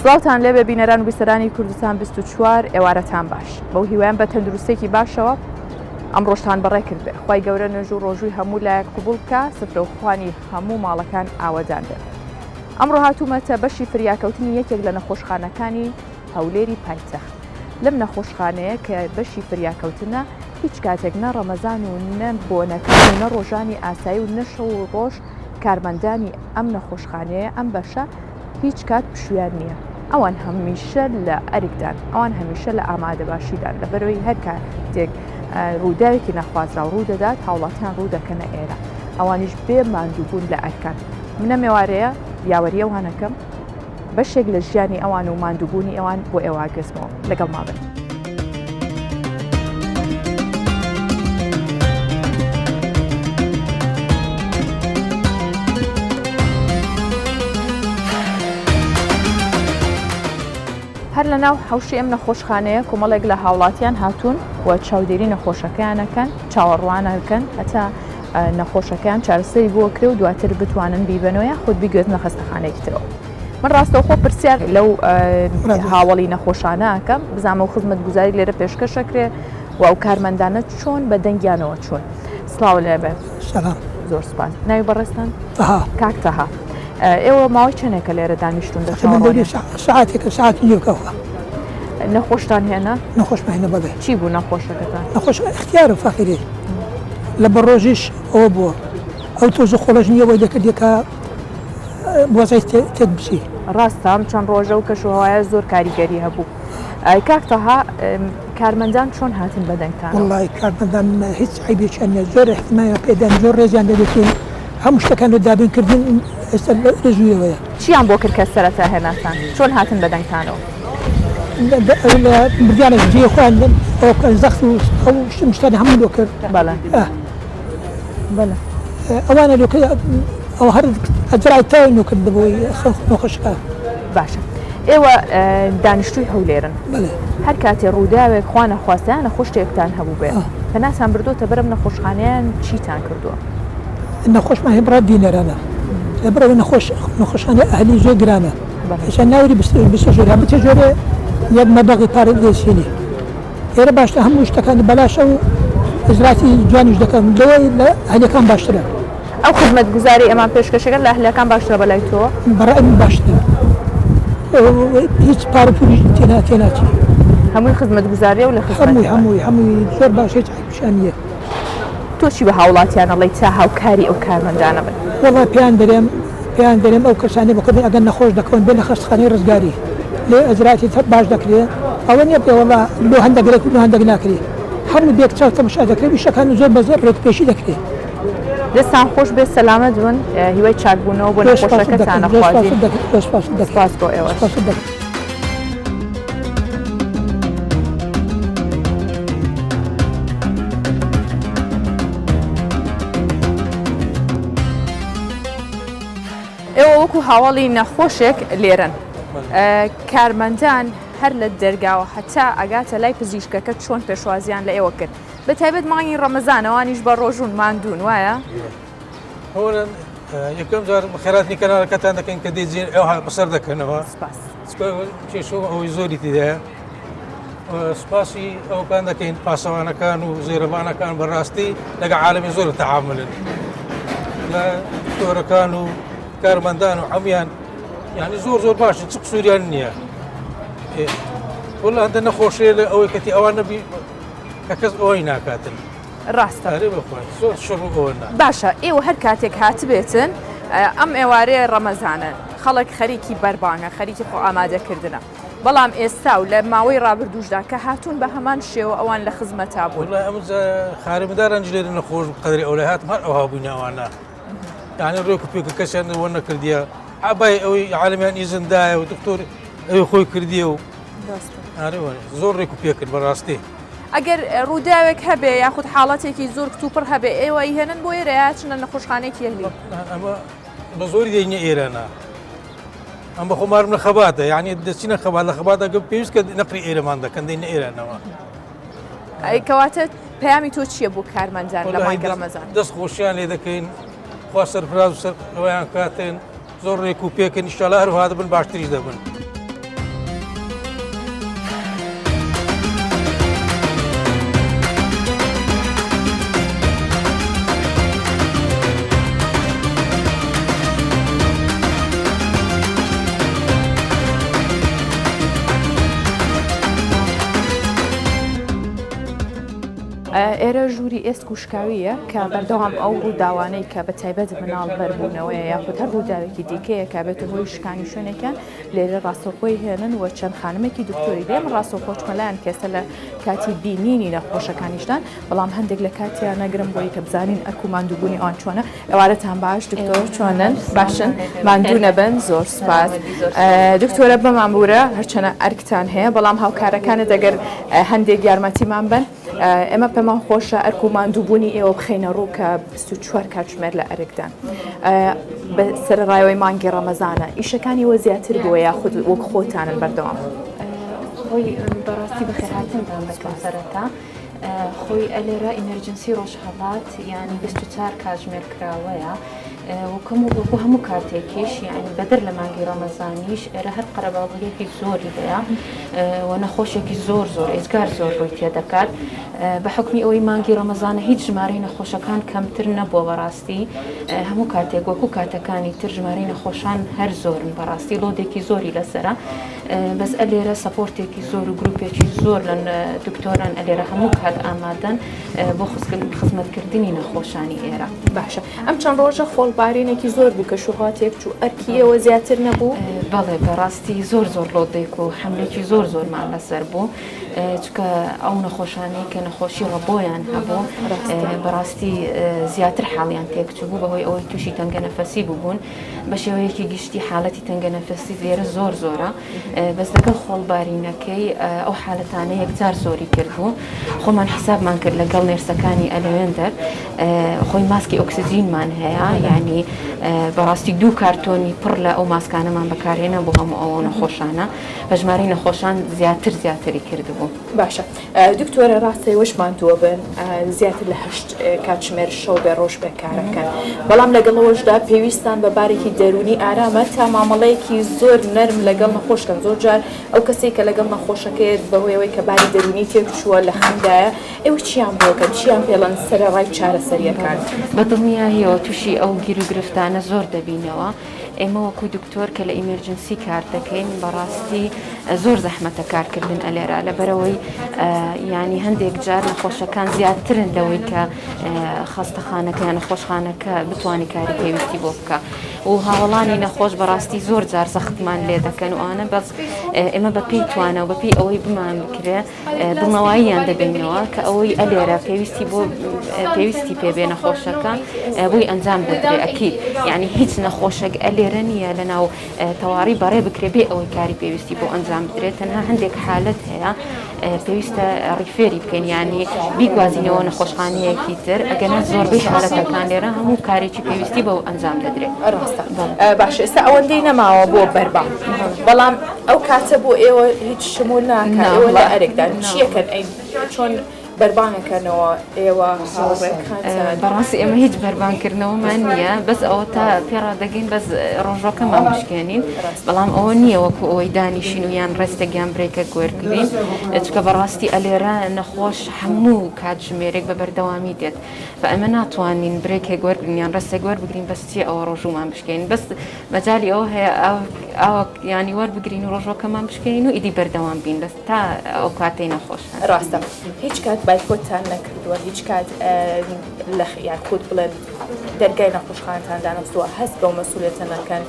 سڵاوتان لێبێ بینەران و بیسەرانی کوردستان 24 ئێوارەتان باش بەو هیوایان بە تەندروستێکی باشەوە ئەم ڕۆژتان بەڕێ کرد بێ خوای گەورە نوێژ و ڕۆژووی هەموو لایەک قبوڵ بکا سفرە و خوانی هەموو ماڵەکان ئاوەدان بێ ئەمڕۆ هاتوومەتە بەشی فریاکەوتنی یەکێک لە نەخۆشخانەکانی هەولێری پایتەخت. لەم نەخۆشخانەیە کە بەشی فریاکەوتنە، هیچ کاتێک نە ڕەمەزان و نە بۆنەکان و نە ڕۆژانی ئاسایی و نە شەو و ڕۆژ کارمەندانی ئەم نەخۆشخانەیە، ئەم بەشە هیچ کات پشوویان نییە. ئەوان هەمیشە لە ئەرکدان، ئەوان هەمیشە لە ئامادەباشیدان، لەبەرئەوەی هەر کاتێک ڕووداوێکی نەخوازراو ڕوودەدات، هاوڵاتیان ڕوودەکەنە ئێرە، ئەوانیش بێ ماندووبوون لە ئەرکان. من ئەم ئێوارەیە یاوەری ئەوان ئەکەم. بەشێک لە ژیانی ئەوان و ماندووبوونی ئەوان بۆ ئێوە ئەگوێزمەوە. لەگەڵما بن. هەر لە ناو حەوشەی ئەم نەخۆشخانەیە کۆمەڵێک لە هاوڵاتیان هاتوون و چاودێری نەخۆشەکەیان ئەکەن، چاوەڕوان ئەکەن هەتا نەخۆشەکەیان چارەسەری بۆ کرێ و دواتر بتوانن بیبەنەوە یاخود بیگوێزنە خەستەخانەیەکی ترەوە. من ڕاستەوخۆ پرسیار لەو هاوەڵی نەخۆشانە ئەکەم بزانم ئەو خزمەتگوزاری لێرە پێشکەش ئەکرێ و ئەو کارمەندانە چۆن بە دەنگیانەوە چوون. سڵاو لێبێ. سەلام. زۆر سپاس. ناوی بەڕێزتان؟ تەها. کاک تەها. ئێوە ماوەی چەندێکە لێرە دانیشتوون لە تەقریبەن دەوری چاوەڕوانیان؟ سەعاتێکە سەعات و نیوکەوە. نەخۆشتان هێنا؟ نەخۆشمان هێنا بەڵێ. چی بوو نەخۆشەکەتان؟ نەخۆش ئیختیار و فەقیرێ لە بەڕۆژیش ئەوە بووە ئەو تۆز و خۆڵەش نییە وای لێکردیە کە وەزعی تێک بچی. ڕاستە ئەم چەند ڕۆژە و کەش و هەوایە زۆر کاریگەری هەبوو. کاک تەها کارمەندان چۆن هاتن بە دەنگتانەوە؟ وەڵای کارمەندان هیچ عەیبێکیان نییە زۆر ئیهتیمامیان پێدان زۆر ڕێزیان لێ دەکەین هەموو شتەکان لۆ دابین کردن ئێستا لە ژوورەوەیە. چیان بۆ کرد کە سەرەتا هێناتان؟ چۆن هاتن بە دەنگتانەوە؟ بردیانە جێی خۆیان ئەوە بکەن زەخت و ئەو شتانە هەموو لۆ کرد. بەڵێ بەڵێ. ئەوانە لۆ کرد ئەو هەر ئەجرای تەواوی لۆ کرد بۆی نەخۆشەکە. باشە ئێوە دانیشتووی هەولێرن. بەڵێ. هەر کاتێ ڕووداوێک خوا نەخواستە یا نەخۆشتێکتان هەبووبێ پەناتان بردۆتە بەرم نەخۆشخانەیان چیتان کردووە؟ نەخۆشمان هەیە بڕا دینەرانە لەبەرئەوەی نەخۆش نەخۆشخانەی ئەهلی زۆر گرانە ئێستا ناوری بچێ ژۆرێ بچێ ژۆرێ یەک مەبلەغی پارە دەسێنی ئێرە باشتر هەموو شتەکانی بەلاشە و ئیجراتی جوانیش دەکەن لەوەی لە ئەهلیەکان باشترە. ئەو خزمەتگوزاری ئەمان پێشکەشەکەن لە ئەهلیەکان باشترە بەلای تۆوە؟ بەڕای من باشترە هیچ پارە پولیش تێنا تێناچی. هەمووی خزمەتگوزاریە و لە خزمەت هەمووی هەمووی هەمووی زۆر باش هیچ عەیبیشیان نییە. تۆ چی بە هاوڵاتیان ئەڵێی تا هاوکاری ئەو کارمەندانە بن؟ وەڵا پێیان دەرێم پێیان دەرێم ئەو کەسانەی بەکردن ئەگەر نەخۆش دەکەون بێنە خەستخانەی ڕزگاری لێ ئەجراتی باش دەکرێ ئەوە نیە بڵێ وەڵا لۆ هەندەک رێک و لۆ هەندەک ناکرێ هەموو بێک چاو تەمەشا دەکرێ و ئیشەکان زۆر بە زۆر ڕێک و پێکی دەکرێ. دەستان خۆش بێت سەلامەت بن هیوای چاکبوونەوە بۆ نەخۆشەکەتان ئەخوازین. سپاس بۆ ئێوەش. ئێوە وەکو هاوەڵی نەخۆشێک لێرەن کارمەندان هەر لە دەرگاوە هەتا ئەگاتە لای پزیشکەکە چۆن پێشوازیان لە ئێوە کرد بە تایبەت مانگی ڕەمەزان ئەوانیش بە ڕۆژوون ماندوون وایە؟ ئەوەڵەن یەکەم جار بەخێراتنی کەناڵەکەتان دەکەین کە دێجین ئەوها بەسەر دەکەنەوە سپاس کێشە و ئەوەی زۆری تێدایە سپاسی ئەوکان دەکەین پاسەوانەکان و زێرەبانەکان بەڕاستی لەگە عالمی زۆر تەعاملن لە دکتۆرەکان و کارمەندان و هەمویان یعنی زۆر زۆر باشن چ قسوریان نییە وڵ هەندە نەخۆشیە لە ئەوەی کەتی ئەوان نەبی کە کەس ئەوەی ناکاتن ڕاستە. ئەرێ بەخوا زۆر شڕ و ئەوە نا. باشە ئێوە هەر کاتێک هاتبێتن ئەم ئێوارەیە ڕەمەزانە خەڵک خەریکی بەربانگە خەریکی خۆ ئامادەکردنە بەڵام ئێستا و لە ماوەی ڕابردووشدا کە هاتوون بە هەمان شێوە ئەوان لە خزمەتا بوون. وەڵای ئەم خارمدار رەنج لێرە نەخۆش بوو قەدری ئەولای هاتم هەر ئەوها بووینە ئەوانە یعنی ڕێک و پێکە کەسیان وە نەکردیە عەبای ئەوەی عالمیان ئیزن دایە و دکتۆر ئەوی خۆی کردیە و ئارێ زۆر ڕێک و پێکرد بەڕاستی. ئەگەر ڕووداوێک هەبێ یاخود حاڵەتێکی زۆر کتوپڕ هەبێ ئێوە ئەیهێنن بۆ ئێرە یا چنە نەخۆشخانەیەکی ئەهلی؟ ئەمە بە زۆری دێینە ئێرەنا ئەم بە خۆمارم لە خەباتە یعنی دەچینە خەبات لە خەبات ئەگە پێویست کە نەقری ئێرەمان دەکەن دێینە ئێرانەوە. ئەی کەواتە پەیامی تۆ چییە بۆ کارمەندان لە مانگی ڕەمەزان؟ دەست خۆشیان لێ دەکەین خوا سەرفراز و سەر ئەویان کاتن زۆر ڕێک و پێکن ئیشاڵا هەروها دەبن باشتریش دەبن. ئێرە ژووری ئێسک و شکاوییە کە بەردەوام ئەو ڕووداوانەی کە بە تایبەت مناڵ بەربوونەوەیە یاخود هەر ڕووداوێکی دیکەیە کە بێتە هۆی شکانی شوێنێکیان لێرە ڕاستەوخۆی هێنن و چەند خانمێکی دکتۆری لێم ڕاستەوخۆ چمە لایان کێسە لە کاتی بینینی نەخۆشەکانیشدان بەڵام هەندێک لە کاتیان نەگرم بۆی کە بزانین ئەرک و ماندووبوونی ئەوان چۆنە ئێوارەتان باش دکتۆر چۆنن باشن ماندوو نەبن زۆر سوپاس دکتۆرە بەمان بورە هەرچەنە ئەرکتان هەیە بەڵام هاوکارەکانت ئەگەر هەندێک یارمەتیمان بن ئێمە پێمان خۆشە ئەرک و ماندووبوونی ئێوە بخەینە ڕوو کە 24 کاتژمێر لە ئەرکدان سەرڕایەوەی مانگی ڕەمەزانە ئیشەکانی وە زیاتر بووە یاخود وەک خۆتانن بەردەوام خۆی بەڕاستی بەخێرهاتنتان دەکەم سەرەتا خۆی ئەلێرە emergency ڕۆژهەڵات یانی 24 کاتژمێر کراوەیە وەکەم وەکو هەموو کاتێکیش یعنی بەدەر لە مانگی ڕەمەزانیش ئێرە هەر قەرەباڵغیەکی زۆری هەیە و نەخۆشێکی زۆر زۆر ئێجگار زۆر ڕووی تێدەکات بە حکمی ئەوەی مانگی ڕەمەزانە هیچ ژمارەی نەخۆشەکان کەمتر نەبووە بەڕاستی هەموو کاتێک وەکو کاتەکانی تر ژمارەی نەخۆشان هەر زۆرن بەڕاستی load ێکی زۆری لەسرە بەس ئەلێرە support ێکی زۆر و گروپێکی زۆر لە دکتۆران ئەلێرە هەموو کات ئامادەن بۆ خزمەتکردنی نەخۆشانی ئێرە. باشە ئەم چەند ڕۆژە خۆڵبارینێکی زۆر بوو کەشوهەوا تێکچوو ئەرکی ئێوە زیاتر نەبوو؟ بەڵێ بەڕاستی زۆر زۆر load ێک و حەملێکی زۆر زۆرمان لەسەر بوو چونکە ئەو نەخۆشانەی کە نەخۆشی ڕەبۆیان هەبوو بەڕاستی زیاتر حاڵیان تێکچوو بەهۆی ئەوەی تووشی تەنگەنەفەسی بووبوون بە شێوەیەکی گشتی حالەتی تەنگەنەفەسی لێرە زۆر زۆرە بەس لەگەڵ خۆڵبارینەکەی ئەو حالەتانە یەکجار زۆری کردبوو خۆمان حسابمان کرد لەگەڵ nurse ەکانی ئەلەوێندەر خۆی ماسکی ئۆکسجینمان هەیە یعنی بەڕاستی دوو کارتۆنی پڕ لە ئەو ماسکانەمان بەکارهێنا بۆ هەموو ئەو نەخۆشانە بە ژمارەی نەخۆشان زیاتر زیاتری کردبوو. باشە دکتۆرە ڕاستە ئێوەش ماندووە بن زیاتر لە هەشت کاتژمێر شەو بێ ڕۆژ بێ کارەکەن بەڵام لەگەڵەوەشدا پێویستان بە بارێکی دەروونی ئارامە تا مامەڵەیەکی زۆر نەرم لەگەڵ نەخۆشکەن زۆر جار ئەو کەسێک کە لەگەڵ نەخۆشەکەیت بەهۆیەوەی کە باری دەروونی تێک چووە لە خەمدایە ئێوە چیان بۆکەن چیان پێڵەن سەرەڕای چارەسەریەکان؟ بە دڵنیاییەوە تووشی ئەو گیروگرفتانە زۆر دەبینەوە ئێمە وەکو دکتۆر کە لە emergency کار دەکەین بەڕاستی زۆر زەحمەتە کارکردن ئەلێرە لەبەرەوەی ینی هەندێک جار نەخۆشەکان زیاترن لەوەی کە خەستەخانەکە یان نەخۆشخانەکە بتوانانی کاری پێویستی بۆ بکە و هاوڵانی نەخۆش بەڕاستی زۆر جار زەختمان لێ دەکەن و ئەوانە بەس ئێمە بە پێی توانە و بەپێی ئەوەی بمان بکرێ دڵنەواییان دەبینەوە کە ئەوەی ئەلێرە پێویستی بۆ پێویستی پێ بێ نەخۆشەکە بۆی ئەنجام دەدرێ ئەکید یعنی هیچ نەخۆشێک ئەلێرە نییە لەناو تەواری بەڕێ بکرێ بێ ئەوەی کاری پێویستی بۆ ئەنجام بدرێت تەنها هەندێک حالت هەیە پێویستە refer ی بکەین ینی بیگوازینەوە نەخۆشخانەیەکی تر ئەگەنا زۆربەی حالەتەکان لێرە هەموو کارێکی پێویستی بەو ئەنجام دەدرێت. ڕاستە باشە ئێستا ئەوەندەی نەماوە بۆ بەربانگ بەڵام ئەو کاتە بۆ ئێوە هیچ شمول ناکات ئێوە لە ئەرکدان چیەکەن ئەی چۆن بەربانگەکەنەوە ئێوە هاوڕێکانتان؟ بەڕاستی ئێمە هیچ بەربانگکردنەوەمان نییە بەس ئەوە تا پێڕادەگەین بەس ڕۆژەکەمان بشکێنین بەڵام ئەوە نییە وەکو ئەوەی دانیشین و یان rest ێک یان break ێک وەرگین چونکە بەڕاستی ئەلێرە نەخۆش هەموو کاتژمێرێک بە بەردەوامی دێت فە ئەمە ناتوانین break ێک وەرگرین یان rest ێک وەربگرین بەس چیە ئەوە ڕۆژوومان بشکێنین بەس مەجالی ئەوە هەیە ئاوە ینی وەربگرین و ڕۆژوەکەمان بشکێنین و ئیدی بەردەوام بین لە تا ئەو کاتەی نەخۆش هەن. ڕاستە هیچ کات بایکۆتتان نەکردووە هیچ کات لە یاخود بڵێن دەرگای نەخۆشخانەتان دانەخستووە هەست بەو مەسئولیەتە نەکەن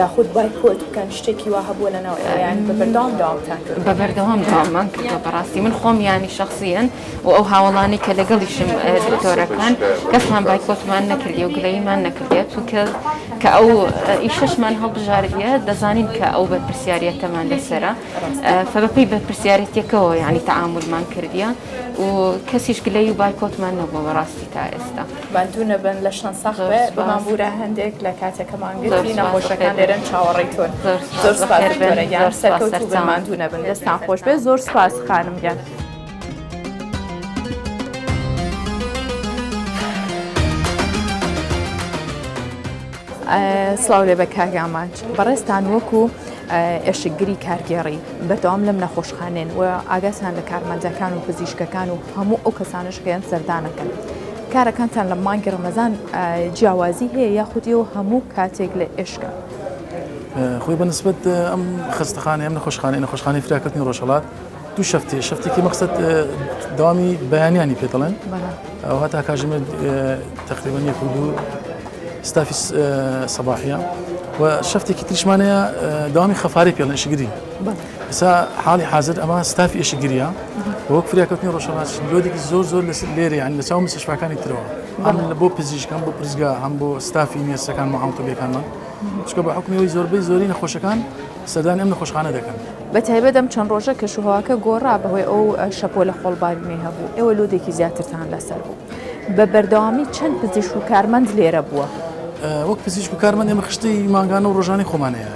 یاخود بایکۆت بکەن شتێکی وا هەبووە لەناو ئێوە یان بە بەردەوام دەوامتان کردووە؟ بە بەردەوام دەواممان کردووە بەڕاستی من خۆم یانی شەخسیەن و ئەو هاوەڵانەی کە لەگەڵیشم دکتۆرەکان کەسمان بایکۆتمان نەکردی و گلەییمان نەکردیە چونکە کە ئەو ئیشەشمان هەڵبژاردیە دەزانین کە ئەو بەرپرسیاریەتەمان لەسەرە فبەپێی بەرپرسیارەتیەکەوە یعنی تەعامولمان کردیە و کەسیش گلەیی و بایکۆتمان نەبووە بەڕاستی تا ئێستا. ماندوو نەبن لەشتان ساخ بێ بمان بورە هەندێک لە کاتەکەمان گرتی نەخۆشەکان لێرەن چاوەڕێی تۆن زۆر سپاس دکتۆرە گیان سەرکەوتوو بن ماندوو نەبن دەستان خۆش بێ زۆر سپاس خانم گیان. سڵاو لێ بە کاک ئامانج بەڕێزتان وەکو ئێشکگری کارگێڕی بەردەوام لەم نەخۆشخانەیەن و ئاگاتان لە کارمەندەکان و پزیشکەکان و هەموو ئەو کەسانەش کە یان سەردانەکەن کارەکانتان لە مانگی ڕەمەزان جیاوازی هەیە یاخود ئێوە هەموو کاتێک لە ئێشکە؟ خۆی بە نسبەت ئەم خەستەخانەیە ئەم نەخۆشخانەیە نەخۆشخانەی فریاکەوتنی ڕۆژهەڵات. دوو shift ێ shift ێکی مەقسەد دەوامی بەیانیانی پێ دەڵێن ئەو هەتا کاژمێر تقریبا یەک و دوو ستافی سەباحیە و shift ێکی تریشمانەیە دەوامی خەفاری پێڵێن ئشگری ئێستا حاڵی حاضر ئەمە ستافی ئشگریە وەک فریاکەوتنی ڕۆژهەڵات load ێکی زۆر زۆر لەسەر لێرە یان لە چاو مستشفاکانی ترەوە هەم بۆ پزیشک هەم بۆ پرسگا هەم بۆ ستافی nurse ەکان معاون طبی ەکانمان چونکە بە حکومی زۆربەی زۆری نەخۆشەکان سەردانی ئەم نەخۆشخانە دەکەن. بە تایبەت ئەم چەند ڕۆژە کەشوهەواکە گۆڕا بەهۆی ئەو شەپۆلە خۆڵبارینەی هەبوو، ئێوە load ێکی زیاترتان لەسەر بوو. بە بەردەوامی چەند پزیشک و کارمەند لێرە بووە؟ وەک پزیشک و کارمەند ئێمە خشتەی مانگانە و ڕۆژانەی خۆمان هەیە.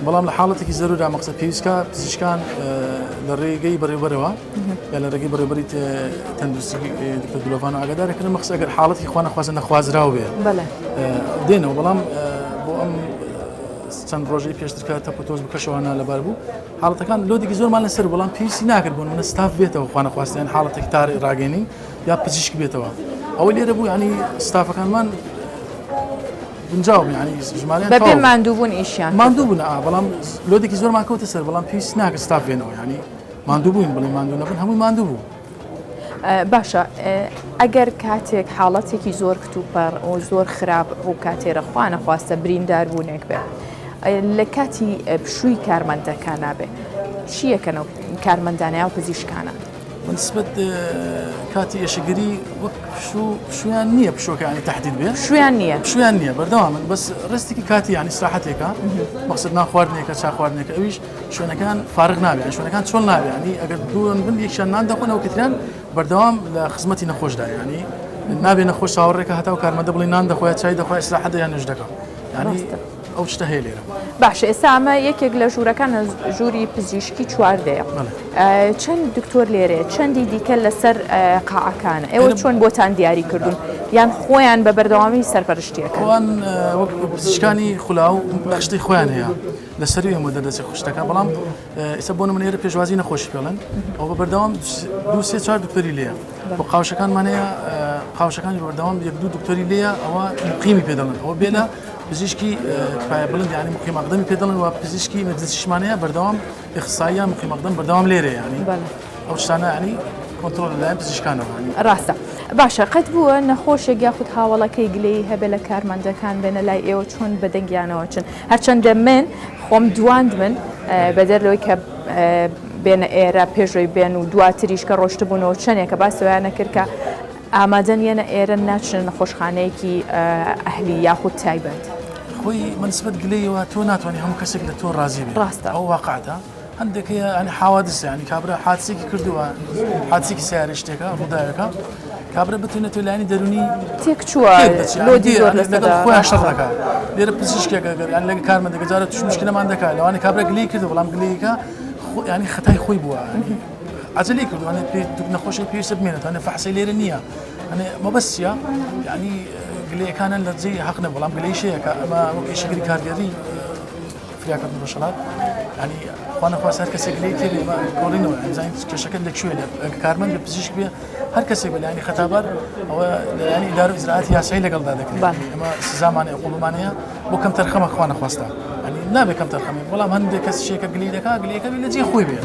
بەڵام لە حاڵەتێکی زەرورا مەقسەد پێویستکە پزیشکان لە ڕێگەی بەڕێوبەرەوە یا لە ڕێگەی بەڕێوبەری تەندروستی دکتۆر دلۆڤان ئاگادارەکردن مەقسەد ئەگەر حاڵەتی خوانەخوازە نەخوازراو بێ دێنەوە بەڵام بۆ ئەم چەند ڕۆژەی پێشتر کە تەپ و تۆز بوو کەشەوە نالەبار بوو حاڵەتەکان load ێکی زۆرمان لەسەر بەڵام پێویستی ناکرد بۆ نمونە ستاف بێتەوە خوانەخواستیان حاڵەتێک تار ڕاگەێنی یا پزیشک بێتەوە ئەوە لێرە بوو ینی ستافەکانمان گونجاو ینی ژمارە بەبێ ماندووبوون ئیشیان ماندوو بوون بەڵام load ێکی زۆرمان کەوتە سەر بەڵام پێویستی ناکرد ستاف بێنەوە ینی ماندوو بووین بڵێ ماندوو نەبوون هەمووی ماندوو بوو. باشە ئەگەر کاتێک حاڵەتێکی زۆر کتوپەڕ و زۆر خراپ ڕووکاتێرە خوا نەخواستە بریندار بوونێک بێ لە کاتی پشووی کارمەندەکان نابێ چیەکەن و کارمەندانە و پزیشکانە؟ بەنسبەت کاتی ئێشکگری وەک پشوو پشویان نییە پشوەکانی تهدید بێ پشویان نییە پشویان نییە بەردەوامن بەس rest ێکی کاتی یانی ئیسراحەتێکە مەقسەد نان خواردنێکە چا خواردنێکە ئەویش شوێنەکان فارغ نابێت شوێنەکان چۆن نابێت ینی ئەگەر دووەن بن یەکیان نان دەخۆن ئەو کتریان بەردەوام لە خزمەتی نەخۆشدا ینی نابێ نەخۆش چاوەڕێکە هەتا و کارمەندە بڵێ نان دەخۆیە چای دەخۆی ئیسراحەت یان نوێژ دەکا ینی ئەو شتە هەیە لێرە. باشە ئێستا ئەمە یەکێک لە ژوورەکان ژووری پزیشکی چواردەیە چەند دکتۆر لێرەیە چەندی دیکە لەسەر قاعەکانە ئێوە چۆن بۆتان دیاری کردوون یان خۆیان بە بەردەوامی سەرپەرشتیەکەن؟ ئەوان وەک پزیشکانی خولاو خشتەی خۆیان هەیە لە سەروی ئێمە دەردەچێت خشتەکە بەڵام ئێستا بۆ نمونە ئێرە پێشوازی نەخۆشی پێڵێن ئەو بە بەردەوام دوو سێ چوار دکتۆری لێیە بۆ قاوشەکانمان هەیە قاوشەکانی بەردەوام یەک دوو دکتۆری لێیە ئەوە مقیمی پێ دەڵێن ئەوە بێ لە پزیشکی پایە بڵند یعنی مقیم ئەقدەمی پێ دەڵێن و پزیشکی ئیمەرجنسیشمان هەیە بەردەوام ئیخساییان مقیم ئەقدەم بەردەوام لێرەیە یعنی ئەو شتانە یعنی کۆنترۆڵ لەلایەن پزیشکانەوە یعنی. ڕاستە باشە قەت بووە نەخۆشێک یاخود هاوەڵەکەی گلەیی هەبێ لە کارمەندەکان بێنە لای ئێوە چۆن بەدەنگیانەوە چن هەرچەندە من خۆم دواندمن بەدەر لەوەی کە بێنە ئێرە پێشەوەی بێن و دواتریش کە ڕۆشتبوونەوە چەندێکە باسەوەیانە کرد کە ئامادەن یەنە ئێرە ناچنە نەخۆشخانەیەکی ئەهلی یاخود تایبەت. خۆی بەنسبەت گلەیەوە تۆ ناتوانانی هەموو کەسێک لە تۆ ڕازی بێ ڕاستە ئەو واقعەتە هەندێک هەیە ینی حوادث ینی کابرا حادسێکی کردووە حادسێکی سیارە شتێکە ڕووداوێکە کابرا بتونێت لایەنی دەرونی تێک چووە load ی زۆر لەسەر خۆیان شەڕ دەکات لێرە پزیشکێک ئەگەر یان لەگە کارمەندەکە جارە توش مشکلەمان دەکات لەوانەیە کابرا گلەی کردو بەڵام گلەیەکە ینی خەتای خۆی بووە عجلی کردو ئەنێ پێ نەخۆشی پێویستە بمێنێت ئەنێ فەحسەی لێرە نییە ئەنێ مەبەست چییە یعنی گلەیەکانیان لە جێی حەق نەبوو بەڵام گلەیش هەیە کە ئەمە وەک ئیشەگری کارگێڕی فریاکەوتنی ڕۆژهەڵات ینی خوا نەخواست هەر کەسێک لێی تێبێ ئێمە کۆڵینەوە بزانین کێشەکە لە کوێ کارمەند بێ پزیشک بێ هەر کەسێک بە لایەنی خەتابار ئەوە لەلایەنی ئیدارە و ئیجرائاتی یاسایی لەگەڵدا دەکرێت ئێمە سزامان هەیە عقوبەمان هەیە بۆ کەم تەرخەمە خوا نەخواستە ینی نابێ کەم تەرخەمی بەڵام هەندێک کەس شێکە گلی دەکا گلیەکە بێ لە جێی خۆی بێ.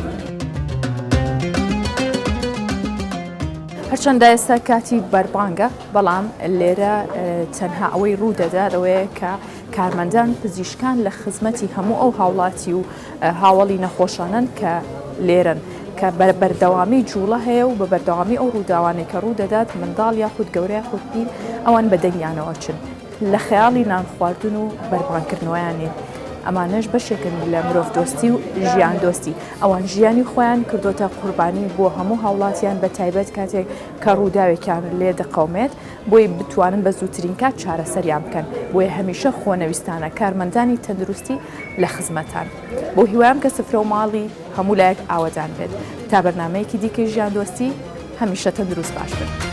هەرچەندە ئێستا کاتی بەربانگە بەڵام لێرە تەنها ئەوەی ڕوو دەدات ئەوەیە کە کارمەندان پزیشکان لە خزمەتی هەموو ئەو هاوڵاتی و هاوەڵی نەخۆشانەن کە لێرەن کە بە بەردەوامی جوڵە هەیە و بە بەردەوامی ئەو ڕووداوانەی کە ڕوو دەدات منداڵ یاخود گەورە یاخود پیر ئەوان بە دەنگیانەوە چن لە خەیاڵی نان خواردن و بەربانکردنەوەیان نین ئەمانەش بەشێکن لە مرۆڤدۆستی و ژیان دۆستی ئەوان ژیانی خۆیان کردۆتە قوربانی بۆ هەموو هاوڵاتیان بە تایبەت کاتێک کە ڕووداوێکیان لێ دەقەومێت بۆی بتوانن بە زووترین کات چارەسەریان بکەن، بۆیە هەمیشە خۆنەویستانە کارمەندانی تەندروستی لە خزمەتان. بەو هیوایەم کە سفرە و ماڵی هەموو لایەک ئاوەدان بێت. تا بەرنامەیەکی دیکەی ژیاندۆستی هەمیشە تەندروست باش بن.